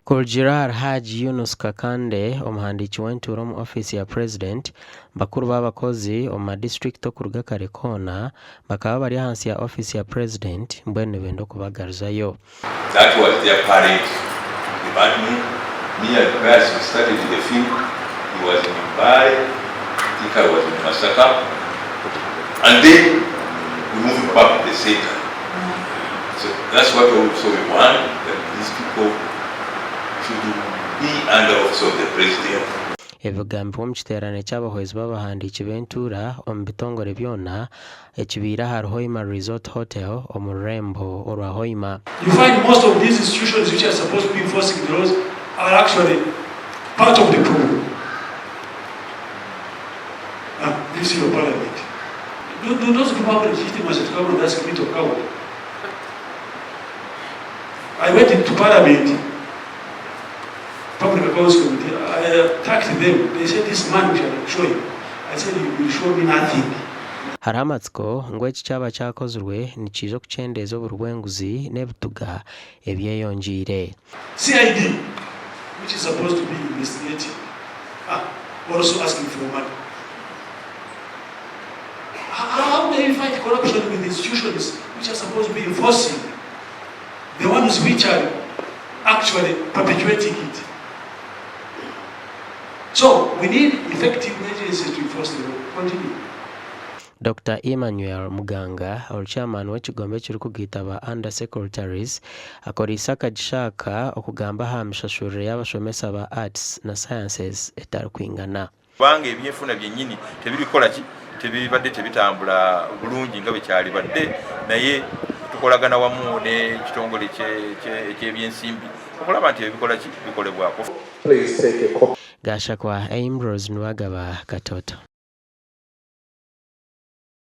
Kurugiirira ahari Hajj Yunus Kakande, omuhandiiki w'entuura omu ofiisi ya Purezidenti, bakuru b'abakozi omu madisiturikiti okuruga kare koona bakaba bari ahansi ya ofiisi ya Purezidenti mbwenu nibenda okubagaruzayo. That was their parent department, me and Pius we started the film, he was in Mbale, I think I was in Masaka and then we moved back to the center. So that's what also we want, that these people should be under office of the president. Ebigambirwe omu kiteerane ky'abahwezi b'abahandiiki b'entuura omu bitongore byona ekibaire ahari Hoima Resort Hotel omu rurembo orwa Hoima. You find most of these institutions which are supposed to be enforcing the laws are actually part of the problem. Ah, this your parliament. Do, do those people have legitimacy to come and ask me to account? I went into parliament, public accounts committee, I attacked them. They said, this man we shall show him. I said, you will show me nothing. Hariho amatsiko ngu eki kyaba kyakozirwe nikiija okukyendeeza oburi bw'enguzi n'ebituga ebyeyongyeire. CID which is supposed to be investigating ah also asking for money. How do you fight corruption with institutions which are supposed to be enforcing the ones which are actually perpetuating it? So we need effective agencies to enforce the law. Continue. Dokita Emmanuel Muganga, ori chairman w'ekigombe ekirikugaita ba Under Secretaries akoreise akagisha aka okugamba aha mishashurire y'abashomesa ba Arts na Sciences etarikwingana. Kubanga ebyenfuna byennyini tebirikukola ki, tebibadde tebitambula bulungi nga bwekyalibadde, naye tukolagana wamu n'ekitongole eky'ebyensimbi okulaba nti ebikola ki bikolebwako. Gashakwa Ambrose Nuwagaba, Katoto.